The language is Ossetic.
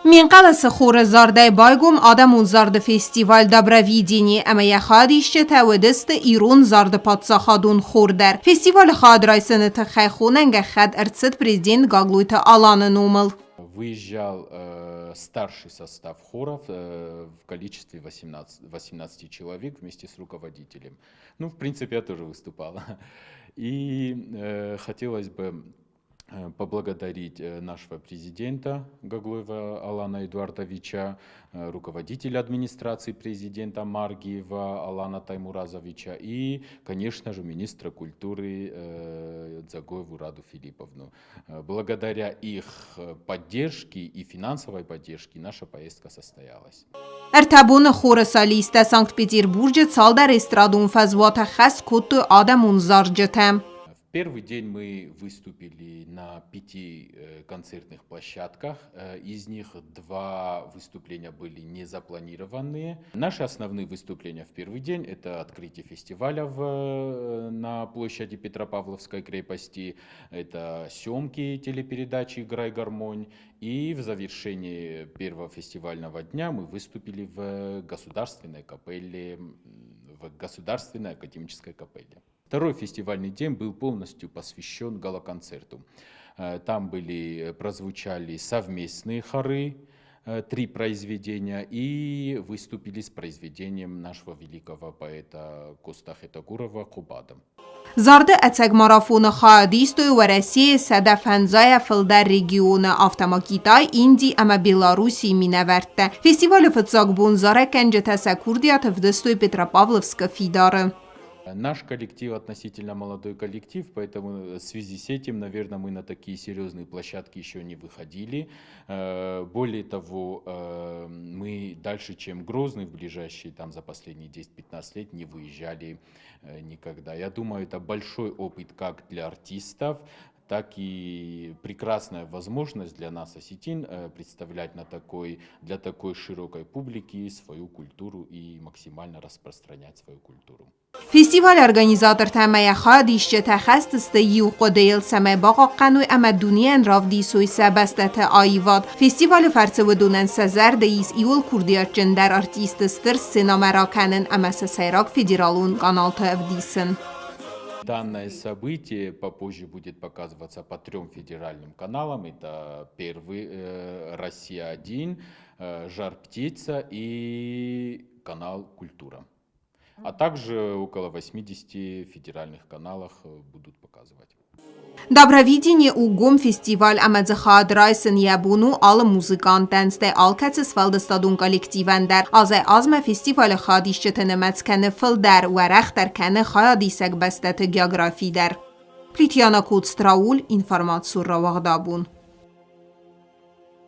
Минхъӕлӕсы хоры зардӕй байгом адӕмон зарды фестиваль «Добровидение» ӕмӕ йӕ хайадисджытӕ уыдысты ирон зарды паддзахадон хор дӕр. Фестивалы хайад райсыны тыххӕй хонӕн гӕххӕтт ӕрцыд президент Гаглойты Аланы номыл. Выезжал старший состав хоров в количестве 18, 18 человек вместе с руководителем. Ну, в принципе, я тоже выступал. И хотелось бы поблагодарить нашего президента Гаглоева Алана Эдуардовича, руководителя администрации президента Маргиева Алана Таймуразовича и, конечно же, министра культуры Дзагоеву Раду Филипповну. Благодаря их поддержке и финансовой поддержке наша поездка состоялась. Ӕртӕ боны хоры солисттӕ Санкт-Петербурджы цалдӕр эстрадон фӕзуаты хӕс кодтой адӕмон зарджытӕ. В первый день мы выступили на пяти концертных площадках. Из них два выступления были незапланированные. Наши основные выступления в первый день – это открытие фестиваля на площади Петропавловской крепости, это съемки телепередачи «Играй гармонь». И в завершении первого фестивального дня мы выступили в Государственной капелле, в Государственной академической капелле. Второй фестивальный день был полностью посвящен гала-концерту. Там прозвучали совместные хоры, три произведения, и выступили с произведением нашего великого поэта Коста Хетагурова «Кубада». Зарды ӕцӕг марафоны хайад истой Уӕрӕсейы 150-ӕй фылдӕр регионы, афтӕ ма Китай, Инди ӕмӕ Белоруссийы минӕвӕрттӕ. Фестивалы фыццаг бон зарӕггӕнджытӕ сӕ курдиат ӕвдыстой Петропавловскы фидары. Наш коллектив относительно молодой коллектив, поэтому в связи с этим, наверное, мы на такие серьезные площадки еще не выходили. Более того, мы дальше, чем Грозный, в ближайшие там за последние 10-15 лет не выезжали никогда. Я думаю, это большой опыт как для артистов, так и прекрасная возможность для нас, осетин, представлять для такой широкой публики свою культуру и максимально распространять свою культуру. Фестивалы организатортӕ ӕмӕ йӕ хайадисджытӕ хӕст сты иу хъуыдыйыл, цӕмӕй бахъахъхъӕной ӕмӕ дунейӕн равдисой сӕ бӕстӕты аивад. Фестивалы фӕрцы уыдонӕн сӕ зӕрды ис иууыл курдиатджындӕр артистты стыр сценӕмӕ ракӕнын ӕмӕ сӕ сӕйраг федералон каналты ӕвдисын. Данное событие попозже будет показываться по трем федеральным каналам. Это первый «Россия-1», «Жар-птица» и канал «Культура». А также около 80 федеральных каналах будут показывать. Добровидение у гом фестиваль ӕмӕ дзы хайад райсын йӕ бон у алы музыкантӕн, стӕй алкӕцы сфӕлдыстадон коллективӕн дӕр. Азӕй-азмӕ фестивалы хайадисджыты нымӕц кӕны фылдӕр, уӕрӕхдӕр кӕны хайадисӕг бӕстӕты географи дӕр. Плитьяна Коцтрауль, информацион рауагъдабон.